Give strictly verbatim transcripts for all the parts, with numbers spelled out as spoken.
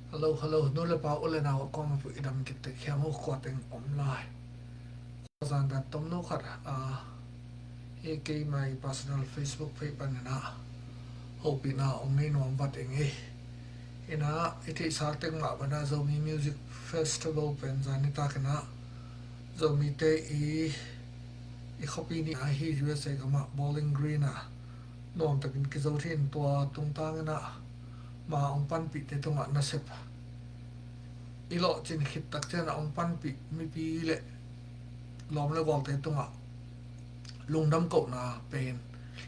Hello, hello, nu le pa, u le nau a kuamah peuh i dam kik tek hiam? Kua teng om lai? Khuazan dan tomno khat, ah, hi kei my personal Facebook page panin ah hopihna ong nei nuam vat ing ei. Inah i theihsa tek mah banah Zomi Music Festival pen zan nitak inah Zomite i, i khuapi nih ah hi U S A gamah Bowling Green ah nuamtakin kizo thei in, tua tungtang inah ma ong panpihte tungah nasep i lawhcin khit tak ciangin ah ong panpih mipi le lawm le gualte tungah lungdam kohna pen,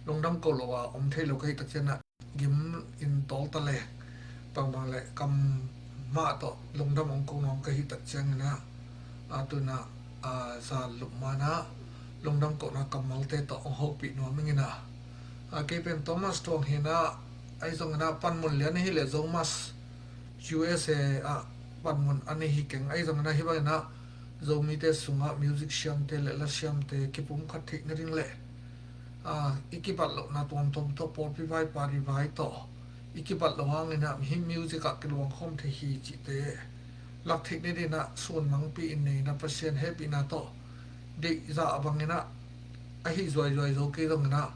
lungdam koh lo a om thei lo ka hih tak ciangin ah gim in tawl ta le, bangbang le kam mah tawh lungdam ong ko nuam ka hih tak ciangin ah, a, tu inah, a, zan lup ma inah lungdam kohna kammalte tawh ong hopih nuam ing inah, a, kei pen Thomas Thuang hi inah, ahi zongin ah panmun lian ahi le Zomus U S A ah panmun a nei hi keng, ahi zongin ah hih bangin ah Zomite sungah music siamte le la siamte kipumkhat theih nading le, a, i kibat lohna tuamtuam tawh pawlpi vai pari vai tawh i kibat loh hangin ah hih music ah kiluangkhawm thei hi cihte lak theih nading inah sun mangpi in nei inah Pasian hehpihna tawh deih zah bangin ah ahi zuaizuai zo kei zongin ah,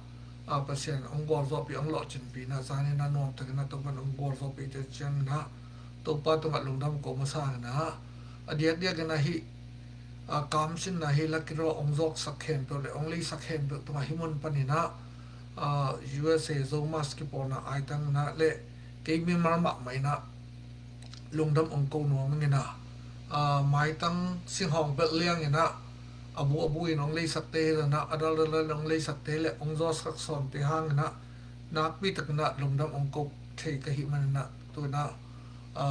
a, Pasian ong gualzawhpih, ong lawhcinpih inah zan inah nuamtakin ah Topan ong gualzawhpih te ciangin ah Topa tungah lungdam ko masa inah, a diakdiakin ah hih, a, kamsinna hi Lucky Draw ong zawksak khempeuh le ong leisak khempeuh tungah hih mun panin ah, a, U S A Zomus kipawlna aitang inah le kei mimal mahmah inah lungdam ong ko nuam ing inah, a, maitang singhawng belh liang inah a bu a bu in ong leisakte hi inah, a dal dal in ong leisakte le ong zawksak sawnte hang inah nakpi takin ah lungdam ong ko thei ka hih man inah tu inah, a,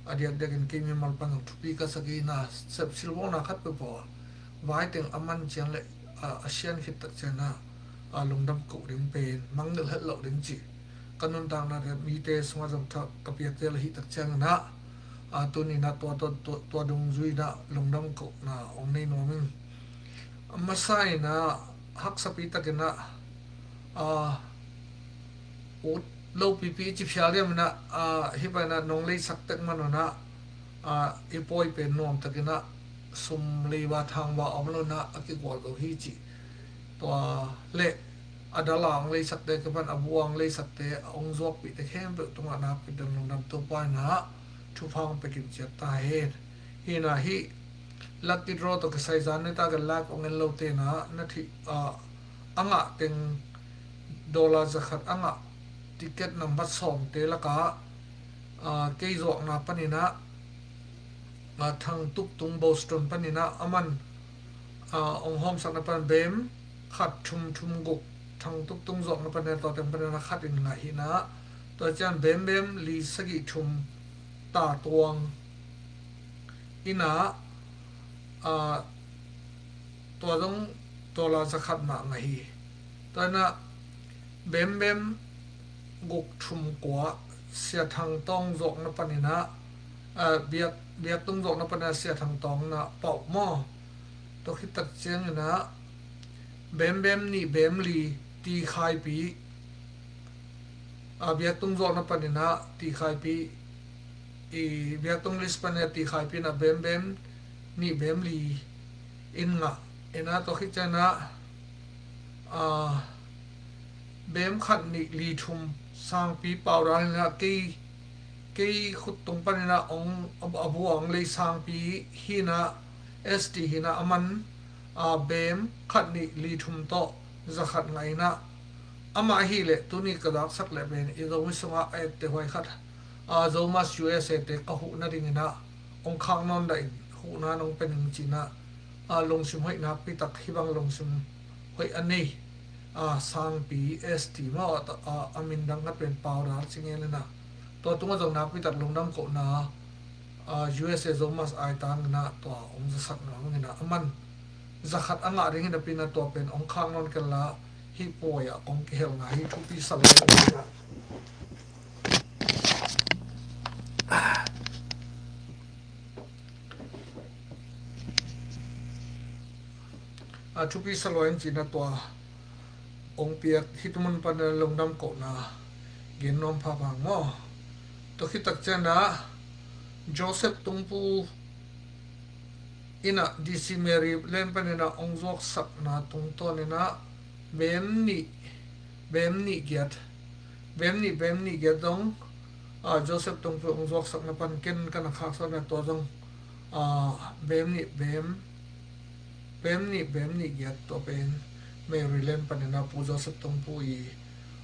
a diakdiakin kei mimal pan zong thupi ka sa kei inah, sepsilbawlna khat peuhpeuh ah vai teng a man ciang le, a, a sian khit tak ciangin ah, a, lungdam koh ding pen mangngilh het loh ding cih ka nuntakna le mite sungah zong tha ka piakte la hih tak ciangin ah, a, tuni inah tua, tua, tua, tua dungzui inah lungdam kohna ong nei nuam ing. A masa inah haksapi takin ah, a, ut lopipi i ci phial diam inah, a, hih bang inah nong leisak tek man un ah, a, i pawi pen nuamtakin ah sum leiba thangba om lo inah a kigual zo hi cih. Tua le a dal a ong leisakte kipan a bu a ong leisakte a ong zuakpihte khempeuh tungah nakpi takin lungdam, Topa inah thupha ong pia kim ciat ta hen. Hi inah hih Lucky Draw tawh kisai zan nitak in live ong en lote inah na thei, a, a ngah teng dollar zakhat a ngah ticket nambat sawmte lakah, a, kei zuakna panin ah, a, Thang Tup Tung Boston panin ah a man, a, ong hawmsakna pan bem khat thum thum guk, Thang Tup Tung zuakna panin ah tua teng panin ah khat in ngah hi inah, tua ciang bem bem li sagih thum ta tuang inah, a, tua zong dollar zakhat mah ngah hi. Tua inah bem bem guk thum kua Sia Thang Tawng zuakna panin ah, a, Biak, Biak Tung zuakna panin ah Sia Thang Tawng inah pauh maw. Tua khit tak ciangin ah bem bem nih bem li Ti Khai Pi, a, Biak Tung zuakna panin ah Ti Khai Pi, i Biak Tung list panin ah Ti Khai Pi inah bem bem nih bem li in ngah inah, tua khit ciangin ah, a, bem khat nih li thum Sangpi Pau Dal inah kei, kei khut tung panin ah ong, a, a bu a ong lei Sangpi hi inah, S T hi inah a man, a, bem khat nih li thum tawh zakhat ngah inah, amah ahih leh tuni ka zaksak leh pen i Zomi sungah a etteh huai khat, a, Zomus U S A te ka huh nadingin ah ong khak nawn dah in, huhna nong pia ning ci inah, a, lungsim hoih nakpi tak hih bang lungsim hoih a nei, a, Sangpi S T mah, a, a, a min dang khat pen Pau Dal ci ngen inah, tua tungah zong nakpi tak lungdam kohna, a, U S A Zomus aitang inah tua ong zasak nuam ing inah, a man zakhat a ngah ding hi napi inah tua pen ong khak nawn kei inla, hih pawi ah kong kihel ngai hi. Thupi sa lo ing ci inah, a, thupi sa lo ing ci inah tua ong piak hih tu mun pan lungdam kohna gen nuam pha bang maw. Tua khit tak ciangin ah, Joseph Tungpu in ah D C Maryland panin ah hong zuaksakna tungtawn in ah bem nih, bem nih giat, bem nih, bem nih giat zong, ah, Joseph Tungpu hong zuaksakna pan ken ka na khaksuah na tua zong, ah, bem nih, bem, bem nih, bem nih giat tua pen Maryland panin ah Pu Joseph Tungpu i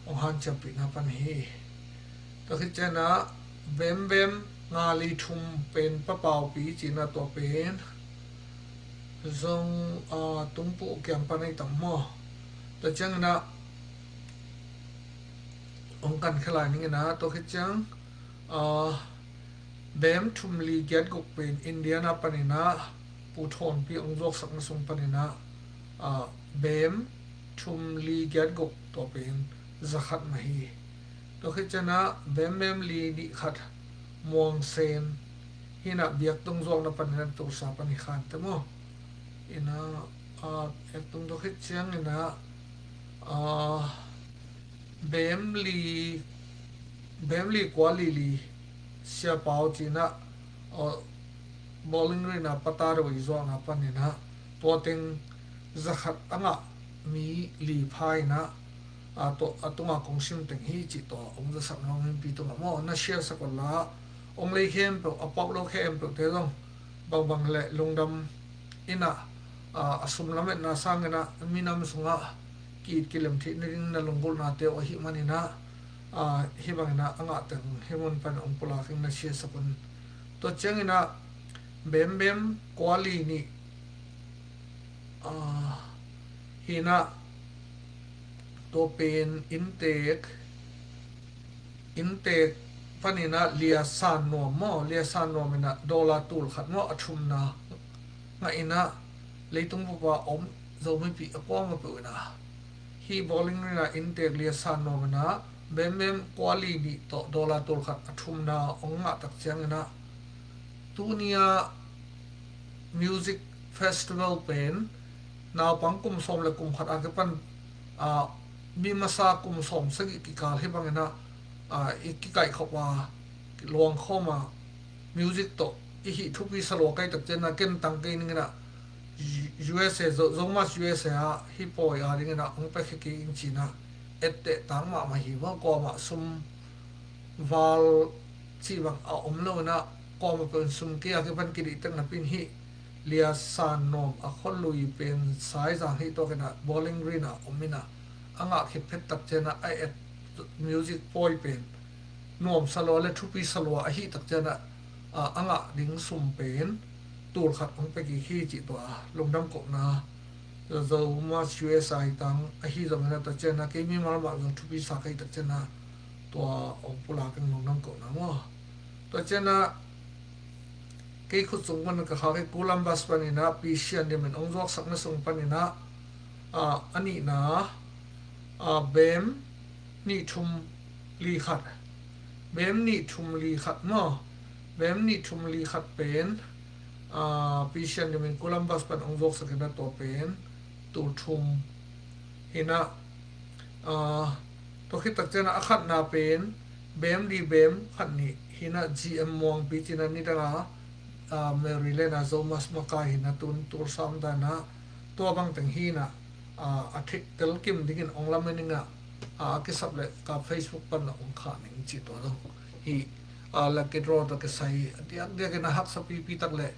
hong hanciampihna pan hi. Tua khit ciangin ah bem bem nga li thum pen Pa Paupi ci-in ah tua pen zong, ah, Tungpu kiang pan ei tam maw? Tua ciangin ah hong kan khia lai ning in ah tua khit ciang, ah, bem thum li giat guk pen Indiana panin ah Pu Thawnpi hong zuaksakna sung panin ah, ah, bem thum li giat guk tua pen za khat mah hi. Tua khit ciangin ah bem bem li nih khat Muang Sen hi in ah Biakdong zuakna panin ah Tulsa pan hi khante maw? In ah, ah, Biakdong tua khit ciangin ah, ah, bem li, bem li kua li li Sia Pau ci-in ah, ah, Bowling Green ah Pa Tadoi zuakna panin ah tua teng za khat a ngah mi li pha in ah, a, tua, a tunga kong sim teng hi cih tua hong zasak nuam in pi tungah maw, na share sak un la, hong lei khempeuh, a pau lo khempeuh te zong bangbang le lungdam in ah, a, a sum lametna sangin ah minam sungah ki-it kilem theih nading na lunggulhnate uh ahih manin ah, a, hih bangin ah a ngah teng hih mun pan hong pulak in na share sak un. Tua ciangin ah bem bem kua li nih, a, hi in ah tua pen inntek, inntek panin ah Lia San Nuam maw, Lia San Nuam in ah dollar tul khat maw a thumna ngah in ah leitung bup ah om Zomipih a kuamah peuh in ah hih Bowling Green ah inntek Lia San Nuam in ah bem bem kua li nih tawh dollar tul khat a thumna hong ngah tak ciangin ah tuni-a music festival pen naupang kum sawm le kum khat a kipan, a, mi masa kum sawm sagih kikal hih bangin ah, a, i kikaihkhop a luangkhawm a music tawh i hih thupi sa lua kei tak ciangin ah ken tang kei ning in ah U S A, Zo, Zomus U S A ah hih pawi a dingin ah hong pia khe kei ing ci-in ah etteh tak mahmah hi maw, kuamah sum val cih bang a om lo in ah kuamah peuh in sum kei a kipan kidihtek napi in hih Lia San Nuam a khualui pen Saizang hih tuak in ah Bowling Green ah om in ah a ngah khit phet tak ciangin ah a et music pawi pen nuam sa lua le thupi sa lua ahih tak ciangin ah, a, a ngah ding sum pen tul khat hong pia kik hi cih tua lungdam kohna. Zomus U S A hi tang ahi zongin ah tua ciangin ah kei mimal mah zong thupi sa kei tak ciangin ah tua hong pulak in lungdam kohna maw. Tua ciangin ah kei khut sung pan ka khak hi, Columbus panin ah Pi Sian Dim in hong zuaksakna sung panin ah, a, a nihna, a, bem nih thum li khat, bem nih thum li khat maw, bem nih thum li khat pen, a, Pi Sian Dim in Columbus pan hong zuaksak in ah tua pen tul thum hi in ah, a, tua khit tak ciangin ah a khatna pen bem li bem khat nih hi in ah G M Muangpi ci-in ah nidang a, a, Maryland ah Zomus makai hi in ah tun Tulsa om ta in ah tua bang teng hi in ah, a, a theih tel kim dingin hong lamen ing ah, a, a kisap leh ka Facebook pan ah hong khah ning cih tua zong hi. A, lucky draw tawh kisai a diakdiakin a haksa pipi tak leh,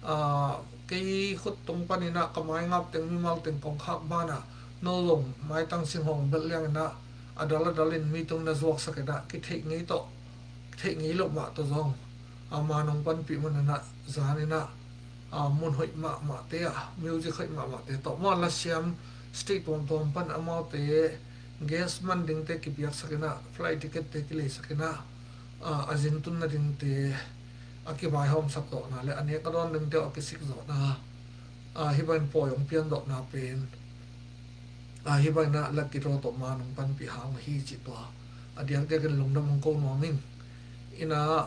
a, kei khut tung panin ah ka maingap teng mimal teng kong khak banah no zong maitang singhawng belh liangin ah a dal a dalin mi tung na zuaksak in ah kitheih ngei tawh, kitheih ngei loh mah tawh zong, a, man hong panpih manin ah zanin ah, a, mun hoih mahmahte ah, music hoih mahmahte tawh maw, lasiam state tuamtuam pan amaute guest man dingte kipiaksak in ah, flight ticket te kileisak in ah, a, a zin tun nadingte a kivaihawmsak zawhna le a nek a dawn dingte a kisik zawhna, a, hih bangin pawi hong pian zawhna pen, a, hih bangin ah lucky draw tawh man hong panpih hang hi cih tua a diakdiakin lungdam hong ko nuam ing. In ah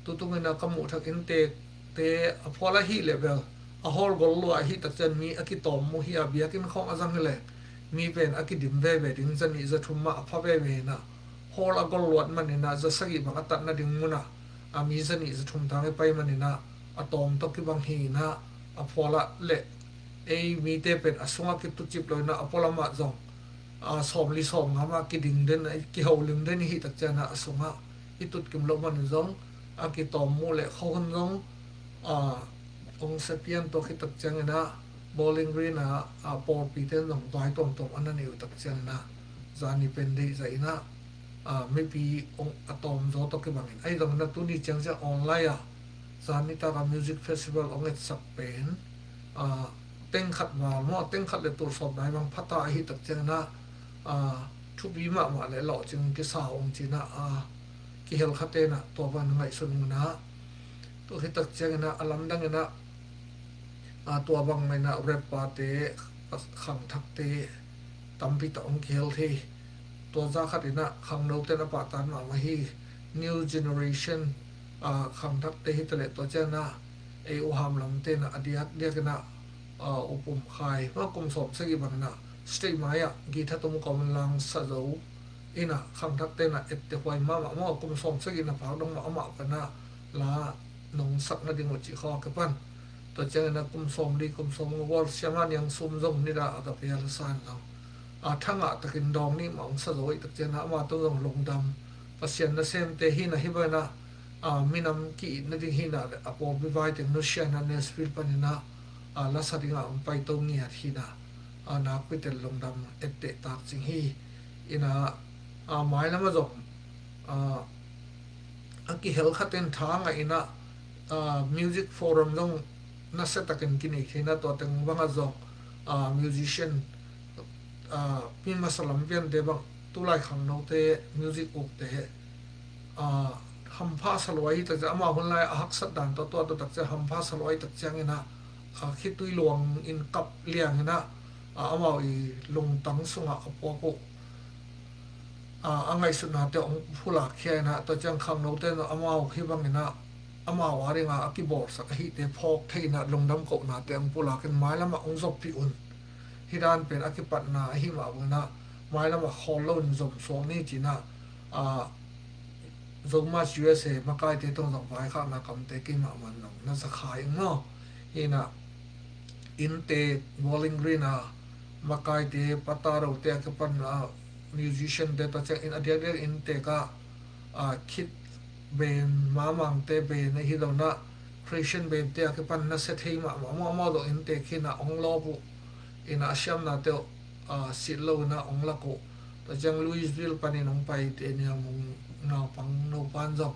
tutung in ah ka muh thak inntekte a phual ahih leh bel a hall gol lua ahih tak ciang mi a kitawm mu hi a, biakinn khawng a zang hi leh mi pen a kidim veve ding, za nih za thum mah a pha veve in ah hall a gol luat manin ah za sagih bang a tat nading mun ah a mi zanih zathum tang i pai maninah a tawm tawh kibang hi inah a phualah le ei mite pen a sungah kitucip lo inah a pualamah zong a sawmli sawmnga mah kiding den, kiholim den i hih tak cianginah a sungah i tutkim loh manin zong a kitawm muh le khuahun zong a ong sepian tawh khit tak cianginah Bowling Green ah a pawlpite in zong vai tuamtuam a na nei uh tak cianginah zani pen deihzah inah a mipi ong a tawmzaw tawh kibangin ahi zongina tuni ciang ciang online ah zani taka music festival ong etsak pen a tengkhat val maw, tengkhat le tulsawp dai bang phata ahi tak cianginah a thupi mahmah le lawhcing kisa ong cinah a kihel khatenah tua bang ngaihsun unah tua khit tak cianginah a lamdanginah a tua bang mainah rappate, khangthakte tampi tak ong kihel thei. Tua za khat inah khangnote na pahtan mahmah hi. New generation a khangthakte hi taleh tua cianginah ei uham lamte inah a diakdiak inah a upum khai ma kum sawm sagih bang inah stage mai-ah guitar tum kawm lang sa zo inah khangthakte inah ette huai mahmah maw, kum sawm sagih na phak dong mah amah panah la nong sak nading uh cih khawng a kipan. Tua cianginah kum sawmli kum sawmnga gual siama niang sum zong nida a ka pia la san lo a thangah takin dawng nih mah ong sa zo ih tak cianginah amah tawh zong lungdam. Pasian nasemte hinah hi banah a minam ki-it nading hinah le a pawlpi vai teng nusianah Nashville paninah a lasa dingah ong paito ngiat hinah a nakpite lungdam etteh tak cing hi. Inah a mailam a zong a a kihel khatin tha ngah inah a music forum zong nasiatakin kinei theina tua teng bangah zong a musician a mi masa lam piante bang tulai khangnote music ukte a hampha sa luai hi tak ciang amau hun lai a haksat dan tawh tuah tawh tak ciang hampha sa luai tak cianginah a khitui luang in kap lianginah a amau i lungtang sungah a puak uh a ngaihsutnate ong pulak khia inah tua ciang khangnote inah amau hi banginah amau a ringa a kibawlsak ahihte phawk thei inah lungdam kohnate ong pulak in mailamah ong zoppih un. Hi dan pen a kipatna ahi mah banginah mailamah khawl loin zom suak ni cinah a Zomus U S A makaite tawng zong vaikhakna kamte keimah man zong na zakhai ing maw? Hinah innte Bowling Green a makaite patarote a kipan a musician te ta ciang in a diakdiak innte ka a khit ben mamangte ben ahi lo na Christian bente a kipan na sia thei mahmah maw, amau zong innte khinah ong lawp uh. Inah a siamnate uh a sit lo inah ong lak uh. Tua ciang Louisville panin ong paite nia mung naupang nopan zong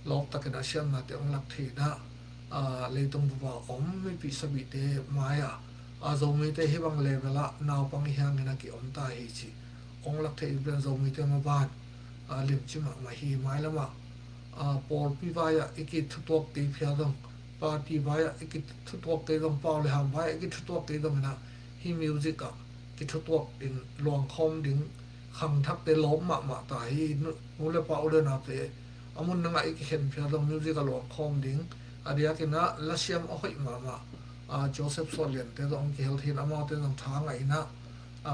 lawp takin a siamnate ong lak thei inah a leitung bupa om mipi sabihte mai-ah a Zomite hi bang level ah naupang i hiangin a ki-om ta hi ci ong lak thei in pian Zomite maban a limci mahmah hi. Mailamah a pawlpi vai-ah i kithutuak kei phial zong, party vai-ah i kithutuak kei zong, pau le ham vai-ah i kithutuak kei zong inah hih music ah kithutuak in luangkhawm ding khangthakte lawp mahmah ta hi. Nu le pa u le naute a mun nangah i kikhen phial zong music a luangkhawm ding a diakinah lasiam a hoih mahmah a Joseph Sualiante zong kihel thein amaute zong tha ngah inah a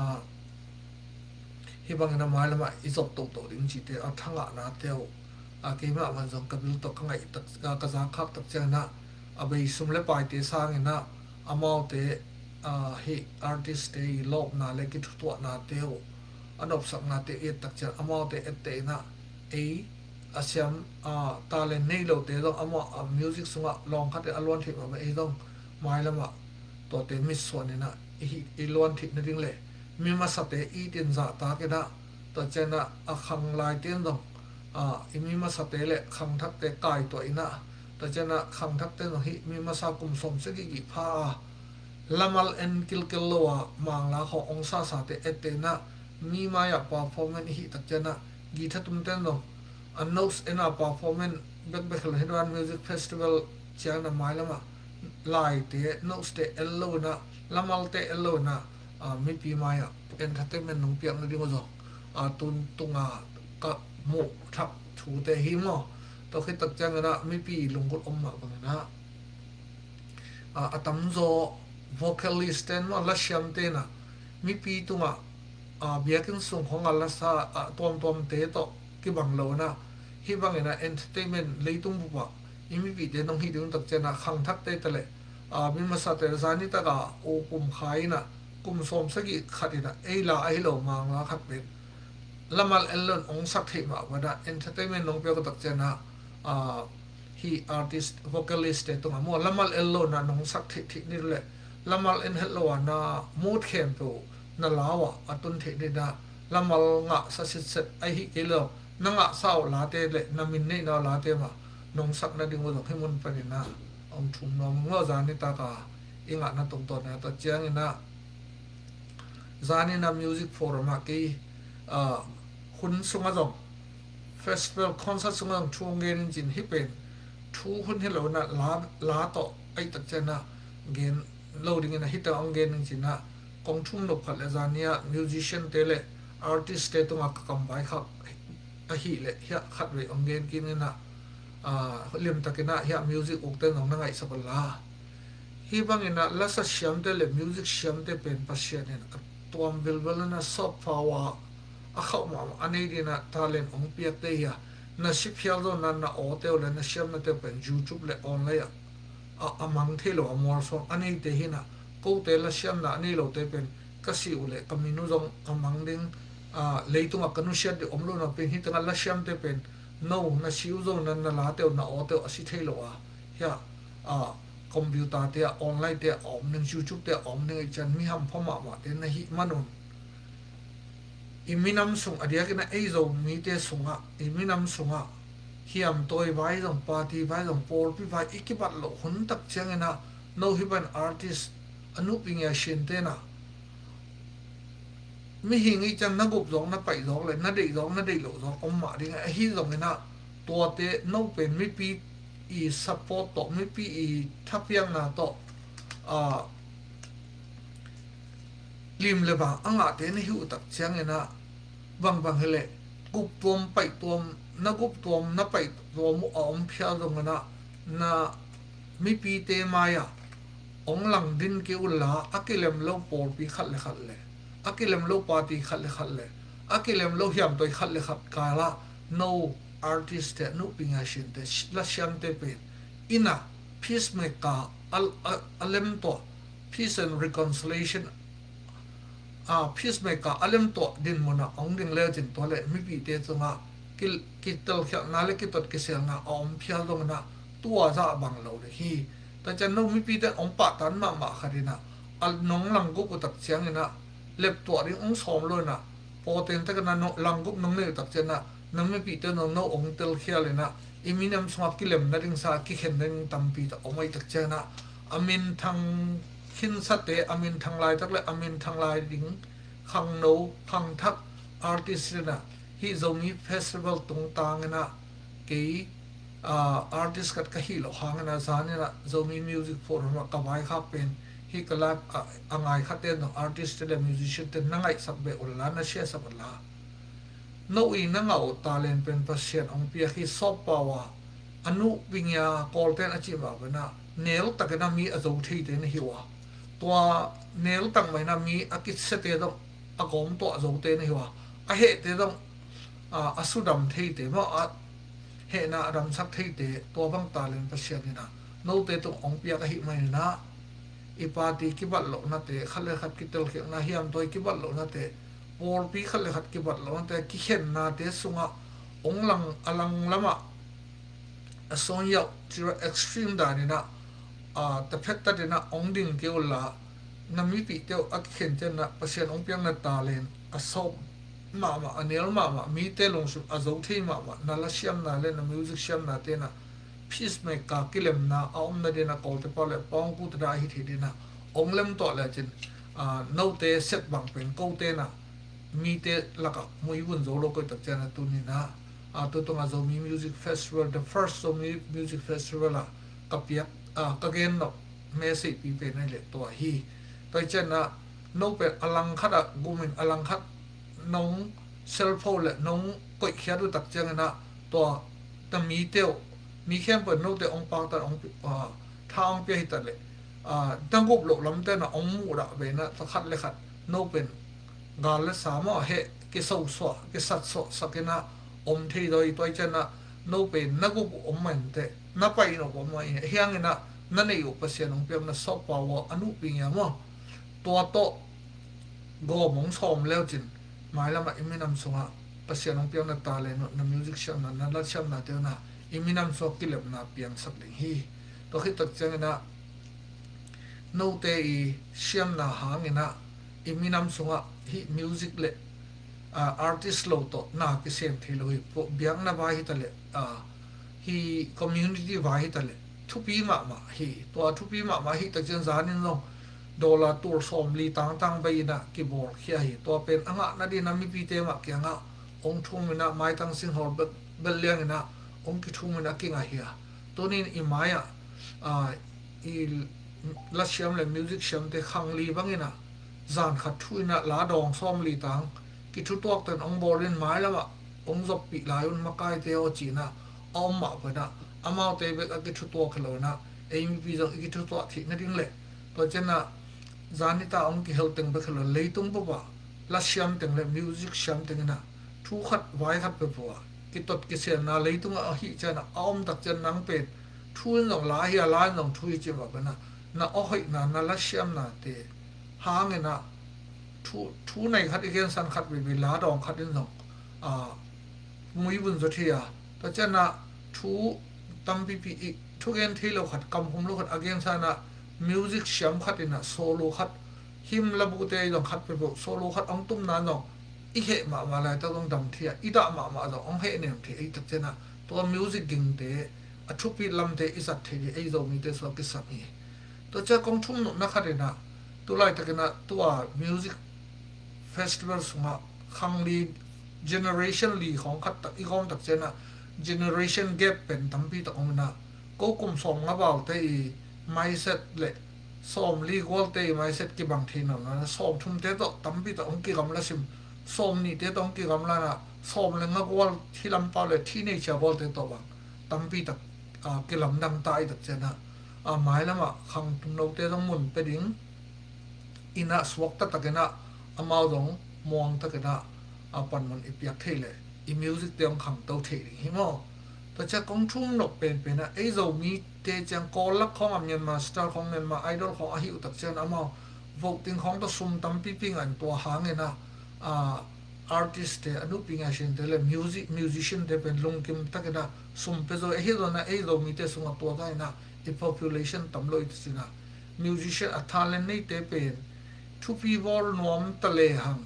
hih bangin a mailamah i zop tohtoh ding cihte a thangahnate uh a keimah man zong ka bil tawh ka ngaih tak ka zakkhak tak cianginah a bei sum le paite sanginah amaute a hih artistte i lawpna le kithutuahnate uh a nopsaknate i et tak ciang amaute etteh inah ei a siam a talent nei lote zong amah a music sungah lawng khatin a luan theih mahmah ei zong mailamah tuate mitsuan inah i luan theih nading le mi masate itin zahtak inah tua cianah a khanglaite in zong a i mi masate le khangthakte kaituah inah tua cianah khangthakte in zong hih mi masa kum sawm sagih gih pha a lamal en kilkel lo a mangla khawng ong sasate etteh inah mi mai-ah performance i hih tak cianah guitar tumte in zong a notes en a performance bekbek hi lo hi dan music festival ciangin a mailamah laite notes te el lo inah lamalte el lo inah a mipi mai-ah entertainment nong piak nading uh zong a tun tunga ka muh thak thute hi maw? Tua khit tak cianginah mipi lunggulh om mah banginah a, a tamzaw vocalist ten maw lasiamte inah mipi tungah a biakinn sung khawngah lasa a tuamtuamte tawh kibang lo inah Hih bangin ah entertainment leitung bupah i mipite nong hih ding tak ciangin ah khangthakte ta leh, a, mi masate zani taka u kum kha in ah kum sawm sagih khat in ah ei la ahi lo Mang la khat pen lamal en lo in hong sak theih mah bangin ah entertainment nong piak uh tak ciangin ah, a, hih artist vocalist te tungah maw lamal en lo in ah nong sak theih theih ni leh lamal en het lo a na mood khempeuh na la uh ah a tun theih ni in ah lamal ngahsa sitset ahi kei lo na ngahsa uh late le na min neihna uh late mah nong sak nading uh zong hih mun panin ah hong thum nuam ing maw. Zani taka i ngahna tungtawn a tak ciangin ah zanin ah music forum ah kei, ah, hun sungah zong festival concert sungah zong thu hong gen ing cin hih pen thu hun hi lo in ah la, la tawh ahi tak ciangin ah gen lo dingin ah hih teng hong gen ing cin ah kong thum nop khat le zani ah musician te le artist te tungah ka kam vaikhak ahih leh hiah khatvei hong gen kik ning ah, a, limtakin ah hiah music ukte zong na ngaihsak un la. Hih bangin ah lasa siamte le music siamte pen Pasian in a tuam vilvel in ah soft power a khauh mahmah a nei dingin ah talent hong piakte hi a, na si phial zong in ah na awte uh le na siamnate uh pen YouTube le online ah a, a mang thei lo a mualsuang a neite hi in ah kote lasiamna a nei lote pen ka si uh le ka min uh zong a mang ding, a, leitungah ka nusiat ding om lo napi in hih tengah lasiamte pen no na si uh zong in ah na late uh na awte uh a si thei lo a hiah, a, computer te ah online te ah a om ding YouTube te ah a om ding ahih ciang mi hampha mahmahte na hih man un. I minam sung a diakin ah ei Zomite sungah i minam sungah hiamtawi vai zong party vai zong pawlpi vai i kibat loh hun tak ciangin ah no hih bangin artist a nupi ngia sinte in ah mihing i ciang na gup zawk na paih zawk le na deih zawk na deih loh zawk om mah ding ahi zongin ah tuate no pen mipi i support tawh mipi i thapiakna tawh, a, lim le vang a ngahte na hi uh tak ciangin ah bangbang hi leh gup tuam paih tuam na gup tuam na paih tuam uh a om phial zongin ah na mipite mai-ah hong lang din kei un la a kilem lo pawlpi khat le khat le a kilem lo party khat le khat le a kilem lo hiamtawi khat le khat kal ah no artist te nupi ngia sinte lasiamte pen in ah peacemaker a, a, a lem tuah peace and reconciliation, a, peacemaker a lem tuah dinmun ah hong ding le cin tua le mipite cungah ki, kitelkhialhna le kitot kiselna a om phial zongin ah tua zah bang lo le hi. Tua ciang no mipite hong pahtan mahmah khat in ah a nong langgup uh tak ciangin ah leptuah ding hong sawm lo in ah pawten takin ah langgup nong nei uh tak ciangin ah na mipite nong no hong telkhial in ah i minam sungah kilem nading sa kikhen nading tampi tak om ahih tak ciangin ah a minthang khinsate a minthang laitak le a minthang lai ding khangno khangthak artist in ah hih Zomi festival tungtangin ah kei, a, artist khat ka hih loh hangin ah zanin ah Zomi Music Forum ah ka vaikhak pen hih ka live a, a ngaikhate zong artist te le musician te na ngaihsak beh un la na siasak un la. No i na ngah uh talent pen Pasian hong piak hi soft power a nupi ngia Kawlten a cih mah bangin ah nel takin ah mi a zo theite na hi uh a tua nel tak mah in ah mi a kisiate zong a gawm tuah zote na hi uh a a hehte zong, a, a sudam theite maw a hehna a damsak theite tua bang talent Pasian in ah note tung hong piak ahih manin ah i party kibat lohnate khat le khat kitelkhialhna hiamtawi kibat lohnate pawlpi khat le khat kibat lohnate kikhennate sungah hong lang a lang lamah a sawn yauh cira extreme danin ah, a, taphet tatin ah hong ding kei un la na mipihte uh a kikhen ciangin ah Pasian hong piakna talent a sawm mahmah a nel mahmah mite lungsim a zo thei mahmah na lasiamna le na music siamnate in ah peacemaker kilemna a om nadin ah Kawlte pau le pawngpute da ahi thei dingin ah hong lem tuah le cin, a, note set bang pen kote in ah mite lakah muivun zo lo koih tak ciangin ah tuni in ah, a, tu tungah Zomi Music Festival, the first Zomi Music Festival ah ka piak, a, ka gen nop message pi pen ahi le tua hi. Tua hi ciangin ah no pen a langkhat ah gumin a langkhat nong selpho le nong koihkhiat uh tak ciangin ah tua na mite uh mi khempeuh note hong paktan hong pi, a, tha hong pia hi ta le, a, na gup loh lamte in ah hong muhdah ve in ah ta khat le khat no pen gal le sa maw heh kisausuah kisatsuah sakin ah om thei zaw hi. Tua hi ciangin ah no pen na guk uh om mah inteh, na pai in uh om mah inteh, hiang inah na neih uh Pasian hong piakna soft power a nuhpi ngiam aw. Tua tawh gawm hong sawm leucin, mailamah i minam sungah Pasian hong piakna talent uh, na music siamna, na la siamnate uh nah, i minam sungah kilepna piangsak ding hi. Tua khit tak cianginah note i siamna hanginah i minam sungah hih music le, ah, artist lo tawh na kisem thei lo hi. Biakna vai hitaleh, ah, hih community vai hitaleh thupi mahmah hi. Tua thupi mahmah hi tak ciang zanin zong dollar tul sawmli tangtang bei inah kibawlkhia hi. Tua pen a ngah nadinah mipite mah kiangah hong thum inah maitang singhawr bel, bel lianginah hong kithum inah kingah hi a. Tunin i mai-ah, ah, i lasiam le music siamte khangli banginah zan khat thu inah la dawng sawmli tang kithutuakten hong bawlin mailamah hong zoppih lai un makaite aw cinah a om mah painah amaute bek a kithutuak hi lo inah ei mipi zong i kithutuak theih nading le tua cianah zan nita hong kihel teng bek hi lo leitung popah lasiam teng le music siam tenginah thu khat vai khat peuhpeuh ah kitot kiselna leitungah ahih cianah a om tak cian nang pen thu in zong la hi a, la in zong thu hi cih mah banah na awhoihna, na lasiamnate hanginah thu, thu nei khat i gensan khat veve la dawng khat in zong, ah, muivun zaw thei a. Tua cianah thu tampipi i thugen thei lo khat, kamkhum lo khat a gensanah music siam khat inah solo khat, him labute i zong khat peuhpeuh solo khat hong tumna zong i heh mahmah laitak zong dam thei a, i dah mahmah zong hong heh nem thei a, i tak cianah tua music gingte a thupi lamte i zat thei ding ei Zomite sungah kisam hi. Tua ciah kong thum nopna khat inah tulaitakinah tua music festival sungah khangli generation li khawng khat tak i gawm tak cianah generation gap pen tampi tak om inah ko kum sawm nga balte i mindset le sawmli gualte i mindset kibang thei nawn lo inah sawmthumte tawh tampi tak hong kigamla sim, sawmnihte tawh hong kigamla inah sawm le nga gual thi lampa le thi nei cia gualte tawh bang tampi tak, ah, kilamdang ta i tak cianah, ah, mailamah khangnote zong mun pia ding inah suakta takinah amau zong muang takinah, ah, panmun i piak thei le i music te hong khangto thei ding hi maw? Tua ciah kong thum nop penpenah ei Zomite ciang Kawl lak khawngah Myanmar Star khawng, Myanmar Idol khawng ahi uh tak cian amau voting khawng tawh sum tampipi ngah in tua hanginah, ah, artist te a nupi ngaisinte le music, musician te pen lungkim takinah sum pia zo ahi zongah ei Zomite sungah tua tainah i population tam lo i tacinah musician a talent neite pen thupi bawl nuam ta lehang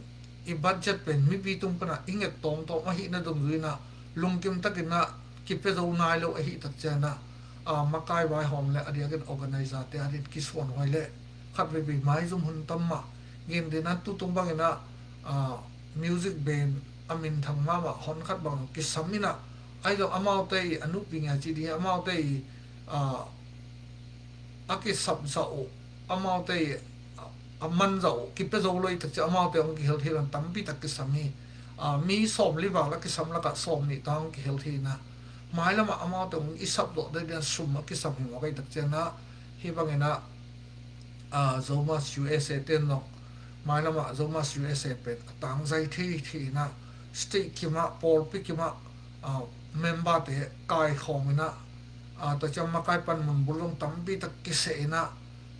i budget pen mipi tung panah i nget tawmtawm ahihna dungzui inah lungkim takinah kipia zo nai lo ahih tak cianah, ah, makai vaihawm le a diakin organizer te a din kisuanhuai le khat veve maizum hun tam mah. Gentehna tutung banginah, ah, music band a minthang mahmah hon khat bang kisam inah ahi zong amaute i a nupi ngai ci ding amaute i, ah, a kisap zah uh, amaute i, ah, a man zah uh kipia zo lo i tak ciah amaute hong kihel thei lo in tampi tak kisam hi. Ah, mi sawmli val a kisam lakah sawmnih ta hong kihel thei inah mailamah amaute hong i sapzawh dadian sum a kisam hi mawk a i tak cianah hih banginah, ah, Zomas U S A ten zong mailamah Zomas U S A pen a tangzai thei thei inah state kimah pawlpi kimah, ah, member te kaikhawm inah, ah, tua ciang makai panmun bul zong tampi tak kiseh inah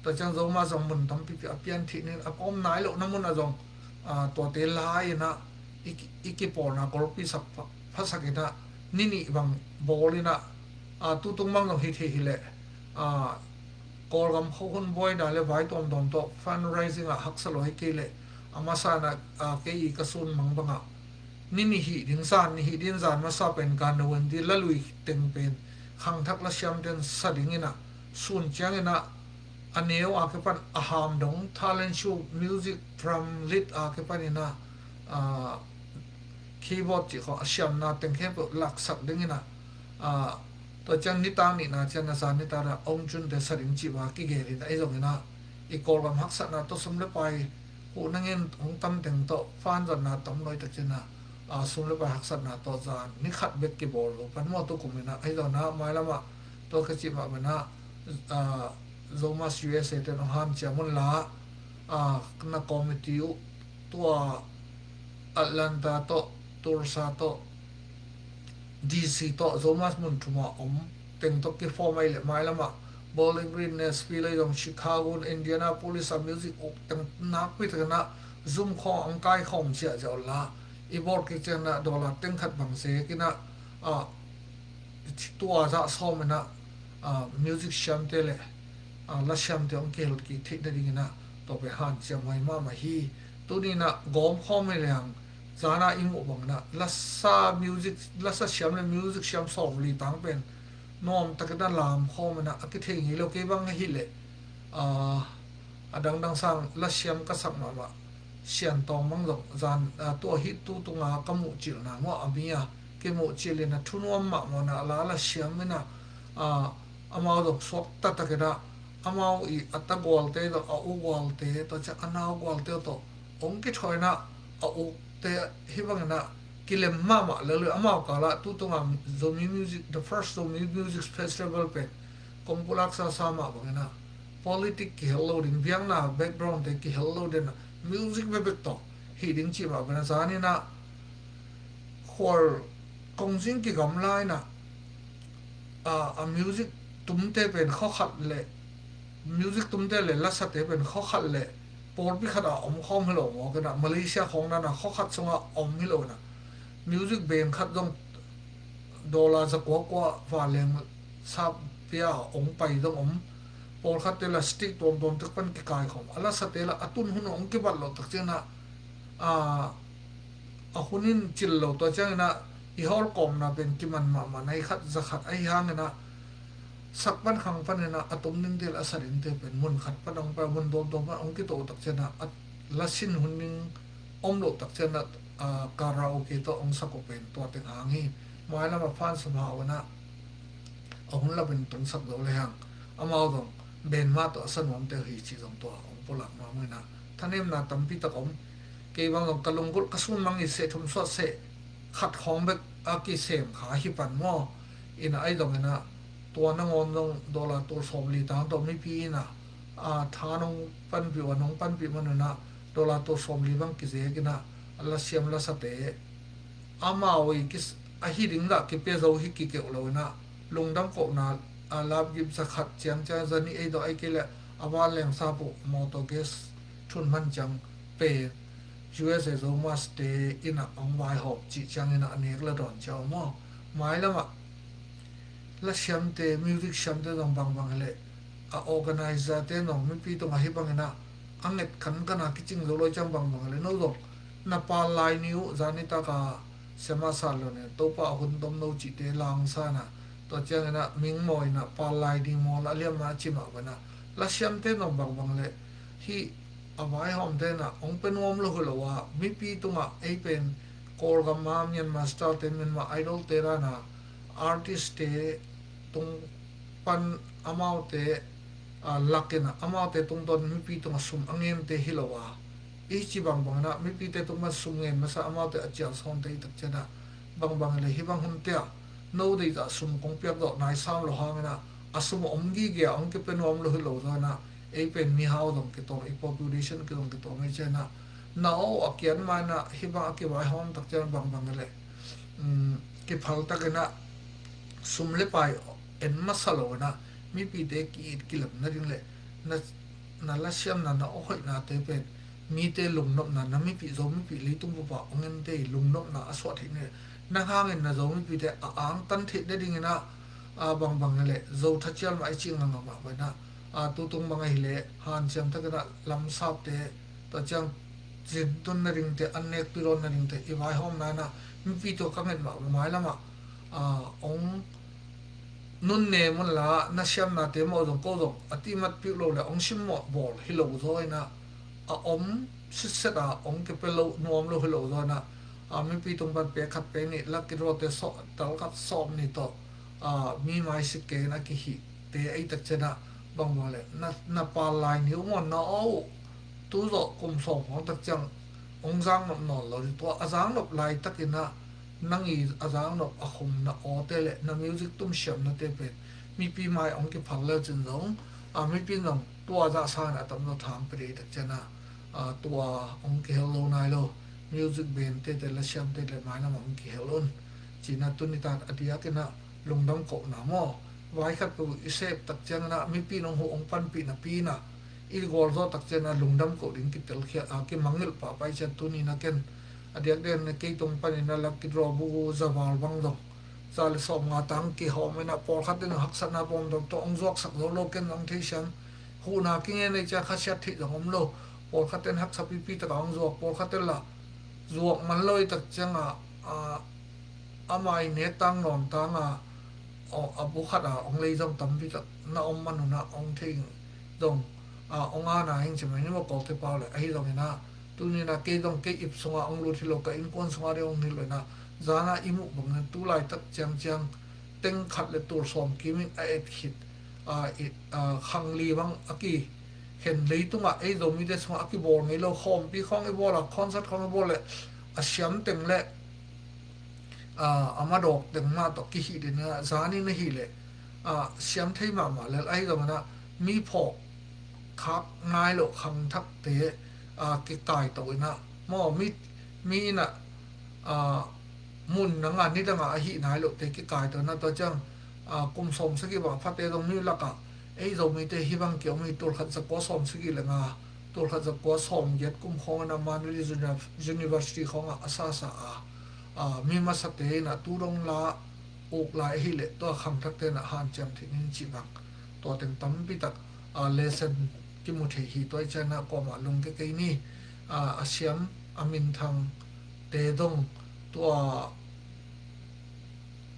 tua ciang Zoma zong mun tampipi a pian thih nin a om nai lohna munah zong, ah, tuate lai inah i, i kipawlna golpi sak pha-, phasak inah ni nih bang bawl inah, ah, tutung bang zong hi thei hileh, ah, Kawlgam khuahun buaina le vai tuamtuam tawh fundraising ah haksa lo hi kei leh a masa inah, ah, kei i ka sun mang bangah ni nih hih ding zan, nih hih ding zan masa pen Gandhi Lalui teng pen khangthak lasiamten sa ding inah sun cianginah a neu a kipan a ham dong talent show music drum lead a kipan inah, ah, keyboard cih khawng a siamna teng khempeuh laksak ding inah, ah, tua ciang nitak nihna ciang a zan nitak a ong cunte sa ding cih va kigel inah ei zong inah i Kawlgam haksatna tawh sum le pai huh nangin hong tam teng tawh fan zatna tam lo i tak cianah, ah, sum le pai haksatna tawh zan ni khat bek kibawl lo pan maw tukum inah ei zong inah mailamah tua ka cih mah banah, ah, Zomas U S A ten hong hanciam unla, ah, na committee uh tua Atlanta tawh, Tulsa tawh, D C tawh Zomus mun thum a om teng tawh kiform ahih leh mailamah Bowling Green, Nashville, ahi zong Chicago, Indianapolis a music uk teng nakpi takin ah zum khawng ang kai khawm ziahziah unla, i bawl kik ciangin ah dollar teng khat bang zekin ah, ah, tua zah sawmin ah, ah, music siamte le, ah, la siamte hong kihel kik theih nadingin ah tua pen hanciam huai mahmah hi. Tuni in ah gawm khawm hi leng, zan a i muh bangin ah lasa music, lasa siam le music siam sawmli tang pen nuam takin ah lam khawm in ah a kithei ngei lo. Kei bang ahih leh, ah, a dangdang sang la siam ka sak mahmah Sian Tawng bang zong zan, ah, tua hi tu tunga ka muhcilhna maw, a mi a kimuhcilh in ah thunuam mahmah in ah la la siam in ah, ah, amau zong suakta takin ah amau i a ta gualte tawh, a u gualte tawh, cia a nau gualte tawh hong kithawi in ah, a ukte hih bangin ah kilem mahmah lel uh. Amau kal ah tu tunga Zomi Music, the first Zomi Music Festival pen kong pulak sasa mah bangin ah politic kihel lo ding, biakna background te kihel lo ding ah music bekbek tawh hi ding cih mah bangin ah, zan in ah khual kongzing kigamla in ah, a, a music tumte pen khua khat le, music tumte le lasate pen khua khat le pawlpi khat a om khawm hi lo mawk in ah, Malaysia khawng dan a khua khat sungah om hi lo in ah, music band khat zong dollar za kua kua vanleng sap pia a hong pai zong om. Pawlkhatte la state tuamtuam tek pan kikai khawm, a lasate la a tun hun hong kibat loh tak ciangin ah, a, a hun in cil lo. Tua ciangin ah i hawlkawmna pen kiman mahmah, nai khat za khat ahi hangin ah sak pan khang panin ah a tum dingte le a sa dingte pen mun khat pan hong pai, mun tuamtuam pan hong kitoh tak ciangin ah, a la sin hun ding om loh tak ciangin ah, a, karaoke tawh hong sak uh pen tua teng hang hi. Mailam a phan sam hau in ah a hun lapin tungsak zo le hang, amau zong band mah tawh a sa nuamte uh hi cih zong tua hong pulak nuam uh in ah, thanemna tampi tak om. Kei bang zong ka lunggulh ka sun mang i seh thum suah seh khat khawng bek a kisem kha hi pan maw. In ah ahi zongin ah tua nangawn zong dollar tul sawmli tang tawh mipi in ah, a, tha nong panpih uh a, nong panpih man un ah dollar tul sawmli bang kizekin ah a lasiam lasate amau i kis-, ahi ding dah kipia zo hi kikeuh lo in ah, lungdam kohna, a, lapgip za khat ciang ciang, za nih ei dawh, ei kei leh a vanleng sap uh motor gas thun man ciang pen U S A Zomus te in ah hong vaihawm cih ciangin ah a nek la dawn ciau maw. Mailam ah la siamte, music siamte zong bangbang hi leh, a organizer te zong mipi tungah hih bangin ah a nget kankan a kicing zo lo ciang bangbang hi leh, no zong na pal lai ni uh, zan nitak a siamah sat lo nen Topa a hun tom no cihte langsa in ah, tua ciangin ah ming mawi in ah pal lai ni maw, la liam a ci mah bang in ah, la siamte zong bangbang hi leh, hih a vaihawmte in ah hong pia nuam lo hi lo a, mipi tungah ei pen Kawlgam a Myanmar Star te, Myanmar Idol te dan a artist te tung pan amaute, a, lak in ah amaute tungtawn mipi tungah sum a ngente hi lo a, i ci bangbang in ah mipite tung pan sum ngen masa, amaute a cial sawnte i tak ciang ah, bangbang hi leh hih bang hunte ah no deih tah sum kong piak dawh nai sam lo hangin ah, a sum a om gige a hong kipia nuam lo hi lo zaw in ah, ei pen mihau zong kitawm, i population ki zong kitawm ei ciang ah, na aw a kian ma in ah hih bang a kivaihawm tak ciang bangbang hi leh, um, kiphal takin ah sum le pai en masa lo in ah, mipite ki-it kilem nading le na, na lasiamna, na awhoihnate pen mite lungnopna, na mipi, Zo mipi leitung bup ah hong ente i lungnopna a suah theih ni. Nang hangin na Zo mipite a angtan theih nadingin ah, a, bangbang hi leh Zo thacial mah i cih ngangam ah bang in ah, a, tutung bang ahih leh hanciam takin ah lamsapte, tua ciang zintun nadingte, an nekpih dawn nadingte i vaihawmna in ah mipi tungah ka nget mah bang, mailam ah, a, hong nunnem unla, na siamnate mawh zong ko zong a tihmat piuh lo le hong simmawh bawl hi lo zaw in ah, a om sitset a hong kipia lo nuam lo hi lo zaw in ah, a, mipi tung pan pek khat pek nih, lucky draw te sawh, tal khat sawm nih tawh, a, mi maisik kei in a kihihte ei tak ciang ah, bangbang hi leh na, na pal lai ni uh maw, na aw uh tu zawh kum sawm khawng tak ciang hong zaknop nawn lo ding. Tua a zaknop laitakin ah nang i a zaknop a khum na awte le na music tum siamnate pen mipi mai hong kiphal le cin zong, a, mipi in zong tua zah sangin a tamzaw thang pia ding tak ciang ah, a, tua hong kihel lo nai lo. Music band tete, lasiam tete mailam ah hong kihel un. Cina tuni tan a diakin ah lungdam kohna maw, vai khat peuh i sep tak ciangin ah mipi in hong huh hong panpih napi in ah i gualzawh tak ciangin ah lungdam koh ding kitelkhia a kimangngilh pahpah i cian tuni in ah ken a diakdiakin kei tung panin ah lucky draw bu zaval bang zong za le sawmnga tang kihawm in ah pawlkhat in ah haksatna pawlkhat tawh hong zuaksak zo lo, ken zong thei siam. Huhna kingen ei ciang khasiat theih zong om lo. Pawlkhat in haksa pipi takah hong zuak, pawlkhat in lah zuak man lo i tak ciangah a, a mai nek tang nawn tang a, a bu khat a hong lei zong tampi tak na om man un ah hong thei zong a hong ana hing ci mai ni maw, kote pau le ahi zongin ah tuni in ah kei zong kei ip sungah hong lut hi lo, ka innkuan sungah deuh hong hi lo in ah zan ah i muh bangin tu laitak ciangciang teng khat le tul sawm kim in a et khit a, i, a, khangli bang a kikhen leitungah ei Zomite sungah a kibawl ngei lo, khawmpi khawng i bawl a, concert khawng i bawl le a siam teng le a, a madawk teng mah tawh kihih ding a, zan in ahih leh a, siam thei mahmah lel ahi zongin ah mi phawk khak nai lo khangthakte a, kikaito in ah maw, mi, mi in ah a, mun dang a ni dang a ahih nai lote kikaito in ah tua ciang a, kum sawm sagih bang a phate zong mi lakah ei Zomite hih bang kiom hi, tul khat zakua sawm sagih le nga, tul khat zakua sawm giat kum khawng in ah Mandalay Uni-, University khawngah a sasa a, a, mi masate in ah tu dong la uk lai ahih leh tua khangthakte in ah hanciam theih ning cih bang tua teng tampi tak a, lesson kimu thei hi. Tua i cian ah kuamah lungke kei ni. A, a siam a minthang te dong tua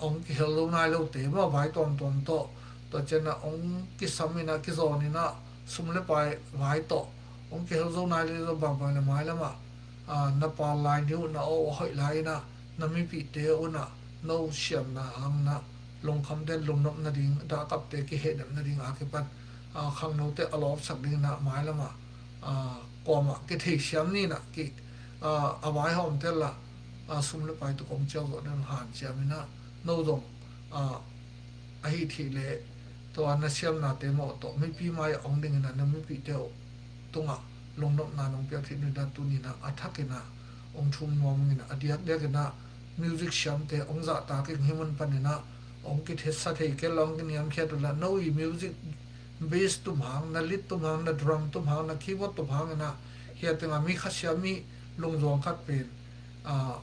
hong kihel lo nai lote maw, vai tuamtuam tawh tua cian ah hong kisam in ah kizawn in ah sum le pai vai tawh hong kihel zo nai lo bangbang le mailam ah a, na pal lai ni uh, na aw a hoih lai in ah na mipihte un ah no siamna hang in ah lungkhamte lungnop nading, dahkapte kihehnep nading a kipan a, khangnote a lawpsak ding in ah mailam ah a, kuamah kithei siam ni in ah ki, a, a vaihawmte lah a, sum le pai tuk hong ciau zawh ding hanciam in ah no zong a, ahih theih leh tua na siamnate mawh tawh mipi mai-ah hong ding in ah na mipihte uh tungah lungnopna nong piak theih nunah tuni in ah a thak in ah hong thum nuam ing in ah a diakdiak in ah music siamte hong zahtak ing. Hih mun pan in ah hong kithetsa thei kei lo, hong kiniamkhiat uh lah no i music bass tum hang, na lead tum hang, na drum tum hang, na keyboard tum hang in ah hia tengah mi khasia mi lungzuang khat pen a,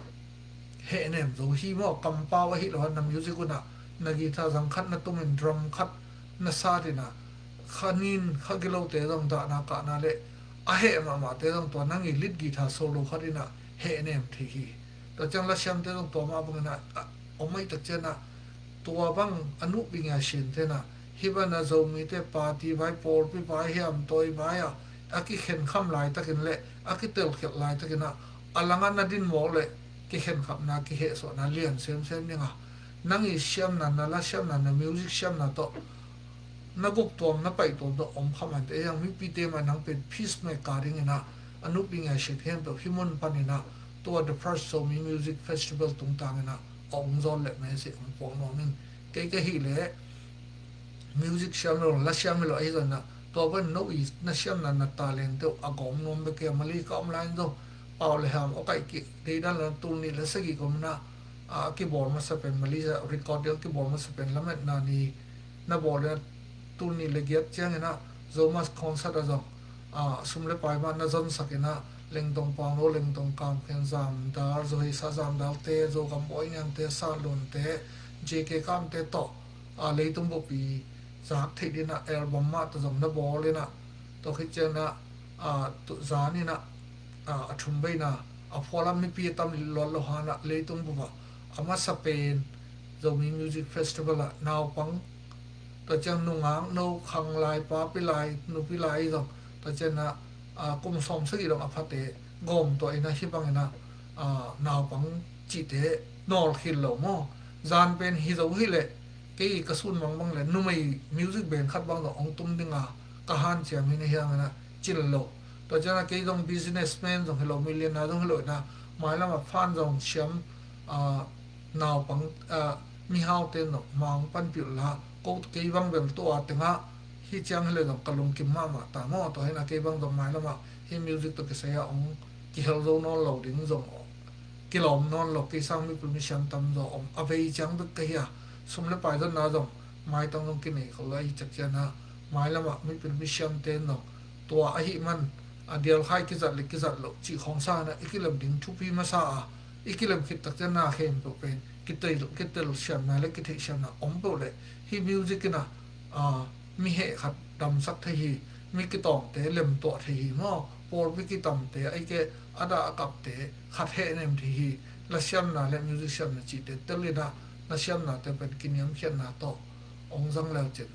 hehnem zo hi maw, kampau ahih lo a na music un ah na guitar zang khat na tum in drum khat na sat in ah kha nin kha gilote zong dahna kahna le a heh mahmahte zong tua nang i lead guitar solo khat in ah hehnem thei hi. Tua ciang lasiamte zong tua mah bang in ah a, om ahih tak cian ah tua bang a nuh bing a siante in ah hih bang a Zomite party vai, pawlpi vai, hiam tawi vai ah a kikhenkham laitakin le a kitelkhialh laitakin ah a langah na din mawk le kikhenkhamna, kihehsuahna lian semsem ding a, nang i siamna, na la siamna, na music siamna tawh na guk tuam, na paih tuam tawh om kha man te. Ei ang mipite mah nang pen peacemaker ding in ah a nupi ngai siat khempeuh hih mun pan in ah tua The First Zomi Music Festival tungtang in ah a ong zawn leh message ong puak nuam in. Kei ka hih leh music siam lo, la siam hi lo ahi zongin ah tua pan no i na siamna, na talent teuh a gawm nuam bek hi a, Malay ka om lai in zong pau le ham a kaih kik deidan lo, tul nih le sagih kum in ah a kibawl masa pen, Malaysia record deuh kibawl masa pen lametna ni na bawl in ah tul nih le giat ciangin ah Zomas concert ah zong a sum le pai mah na zonsak in ah Lengtong Pauno, Lengtong Kamkhen, Zamdal, Zo Heisa Zamdal te, Zogam Bawi Ngian te, Sanlun te, J K Kam te tawh a leitung bupi zak theih ding in ah album mah tawh zong na bawl in ah, tua khit ciangin ah a tu zan in ah a, a thum beina a phualam mipi a tam luat lo han ah leitung bup ah a masa pen Zomi Music Festival ah naupang, tua ciang nungak, no, khanglai, papi lai, nupi lai zong, tua ciang ah a kum sawm sagih dong a phate gawm tuah in ah hih bangin ah a naupang cihte nawl khil lo maw? Zan pen hi zo hi leh kei ka sun bangbang le numei music band khat bang zong ong tum ding a ka hanciam hi na hiang in ah cil lo. Tua ciang ah kei zong businessman zong hi lo, millionaire zong hi lo in ah mailam ah fan zong siam a, naupang a, mihaute in zong ma ong panpih uh la, ko kei bang bel tua teng ah hih ciang hi leh zong ka lungkim mahmah ta maw? Tua hi in ah kei bang zong mailam ah hih music tawh kisai ah ong kihel zo nawn lo ding zong kilawm nawn lo, kei sang mipil misiam tamzaw om, a vei ciang bek ka hi a, sum le pai zonna zong maitang zong kinei khol lo ahi ciang ciangin ah, mailamah mipil misiamte in zong tua ahih man a dialkhai kizat le kizat loh cih khawng sangin ah i kilem ding thupi masa a, i kilem khit tak ciang na khempeuh pen kitel, kitelsiamna le kitheihsiamna om peuh leh hih music in ah, a, mi heh khat damsak thei hi, mi kitawngte lemtuah thei hi maw, pawlpi kitamte, ahih kei a dah a kapte khat hehnem thei hi. Lasiamna le music siamna cihte tel in ah lasiamnate pen kiniamkhiatna tawh hong zang le uh cin,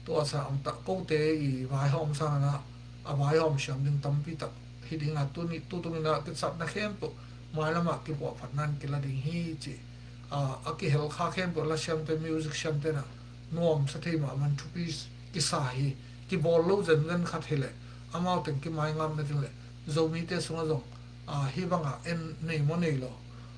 tua sang a om ta, kote i vaihawm sangin ah, a vaihawm siam ding tampi tak hi ding a, tuni, tutung in ah kisapna khempeuh mailamah kipuahphatna in kila ding hi ci. A, a kihel kha khempeuh lasiamte, music siamte in ah nuamsa thei mahmah in thupi kisa hi. Kibawl lo zenzen khat hi leh amau teng kimaingap nading le Zomite sungah zong, a, hih bangah en nei maw nei lo,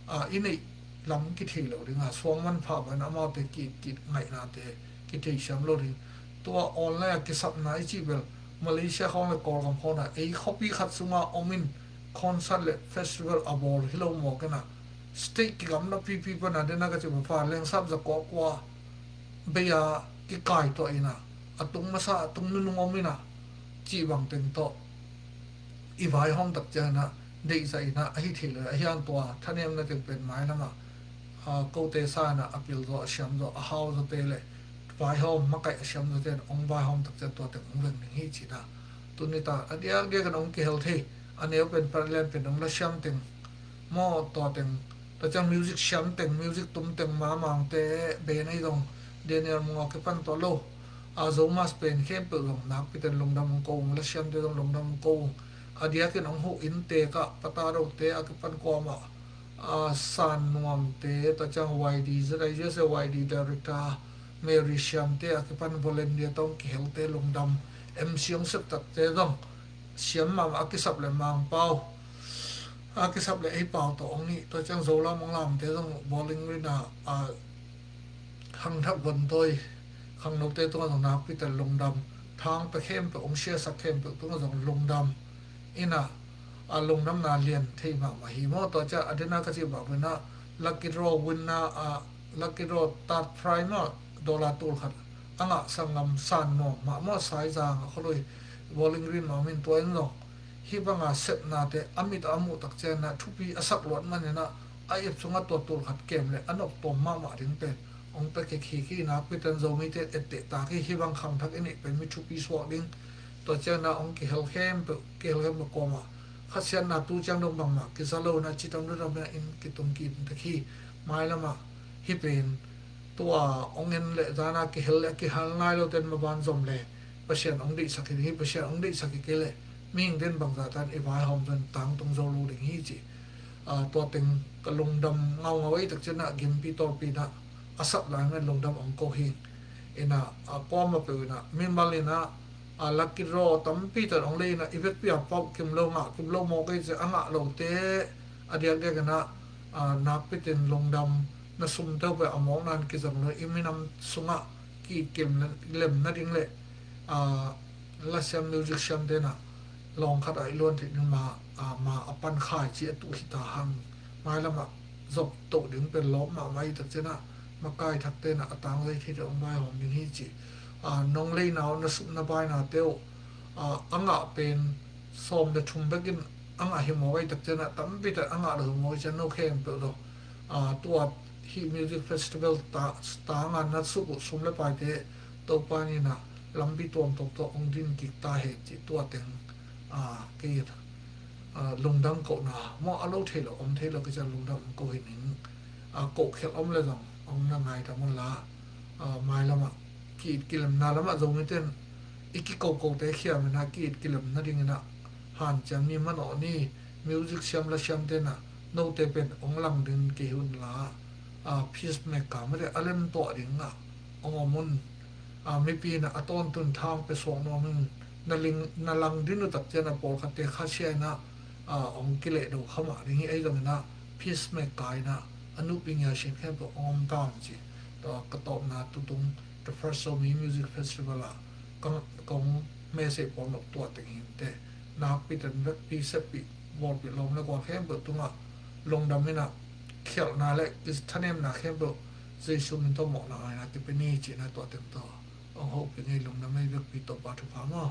a, i neih lam kithei lo ding a, suang manpha bangin amaute ki, kingainate kitheisiam lo ding. Tua online a kisapna i cih bel Malaysia khawng le Kawlgam khawng ah ei khuapi khat sungah om in concert le festival a bawl hi lo mawk in ah, state kigamla pipi pan a, den a ka cih bel vanleng sap za kua kua bei a kikaituah in ah, a tung masa, a tung nunung om in ah, cih bang teng tawh i vaihawm tak ciangin ah deihzah in ah ahi thei lo. Ahi hang tua thanemna teng pen mailamah, a, kote sangin ah a pilzaw, a siamzaw, a hauzawte le vaihawm makaih a siamzawte in hong vaihawm tak ciang tua teng hong veng ding hi ci-in ah, tuni ta a diakdiakin hong kihel thei. A neu pen Parilan pen hong lasiam teng maw, tua teng, tua ciang music siam teng, music tum teng Mamangte, Ben ahi zong, Daniel Mung a kipan tuah lo, a, Zomas pen khempeuh zong nakpi ten lungdam hong ko ung, lasiamte zong lungdam hong ko ung. A diakin hong huh innte kah Patadote a kipan kuamah, a, San Nuamte, tua ciang Y D, Z I Z S Y D director Mary Siamte a kipan volunteer tawh hong kihelte lungdam, M C hong sep takte zong siam mahmah, a kisap le Mangpau, a kisap le ei pau tawh hong nih, tua ciang Zolam hong lamte zong Bowling Green a, a, khangthak vontawi khangnote tungah zong nakpi ten lungdam, thangpia khempeuh, hong siasak khempeuh tungah zong lungdam in ah, a, lungdamna lian thei mahmah hi maw. Tua ciang a den a ka cih bang in ah lucky draw winner, a, lucky draw third prize maw, dollar tul khat a ngah sanggam San Nuam mah maw, Saizang a khualui, Bowling Green mah om in, tua in zong hih banga sepnate a mit a muh tak ciangin ah thupi a sak luat manin ah, a app sungah tua tul khat kem le a nop tuam mahmah ding pen hong pia kik hi. Hih nakpi ten Zomite etteh tak hi. Hih bang khangthak i neih pen mi thupi suak ding. Tua ciangin ah hong kihel khempeuh, kihel khempeuh kuamah khasiatna tu ciang dong bangmah kiza lo in ah, citam dudam in kitung kim tek hi. Mailamah hih pen tua hong en le zan a kihel le kihel nai lote in maban zom le Pasian hong deihsak hi ding hi. Pasian hong deihsak hi kei leh mihingte in bangzah tan i vaihawm zong tangtung zo lo ding hi ci. A, tua teng ka lungdam ngaungau ei tak ciangin ah, gimpi tawlpi in ah a sap lai in lungdam hong ko hi. In ah, a, kuamah peuh in ah mimal in ah, a, lucky draw tampi tan hong lei in ah, i vekpi a pau kim lo, ngah kim lo mawk ei ci, a ngah lote a diakdiak in ah, a, nakpi ten lungdam, na sumte uh pen a mawkna in kizang lo, i minam sungah ki-it kilem nading le, a, lasiam music siamte in ah lawng khat ah i luan theih ding ma, a, ma a pan khai ci a tuh hi ta hang. Mailamah zop toh ding pen lawp mahmah hi tak ciangin ah, makai thakte in ah a tangzai thei deuh hong vaihawm ding hi ci. A, nong leina uh, na sup na bainate uh, a, a ngah pen sawm le thum bekin a ngah hi mawk ei tak ciangin ah, tampi tak a ngah lo hi mawk ei ciang no khempeuh lo, a, tua hih music festival ta, tangah na sup uh sum le paite Topa in ah lampi tuamtuam tawh hong din kik ta hen ci. Tua teng, a, kei, a, lungdam kohna maw, a lo thei lo, om thei lo, kei ciang lungdam hong ko hi ning. A, kohkhialh om le zong hong na ngaidam un la, a, mailamah ki-it kilemna lamah Zomite in i kikokote khiam in ah, ki-it kilem nading in ah hanciam ni, manawh ni. Music siam lasiamte in ah note pen hong lang ding kei hi un la, a, peacemaker mate a lemtuah ding ah hong om un. A, mipi in ah a tawntung thangpia suak nuam in, na ling, na lang ding uh tak ciangin ah pawlkhatte khasia in ah, a, hong kilehdo kha mah ding hi. Ahi zongin ah peacemaker in ah a nupi ngiasin khempeuh hong om ta un ci. Tua ka tawpna tutung The First Zomi Music Festival ah ka, kong message pawl nop tua teng hi inteh. Nakpi ten vekpi seppih bawlpih lawm le gual khempeuh tungah lungdam in ah, khialhna le i thanemna khempeuh Jesu min tawh mawhna ngaihna kipia ni cihna tua teng tawh hong hopih ngei lungdam ei. Vekpi Topa thupha maw.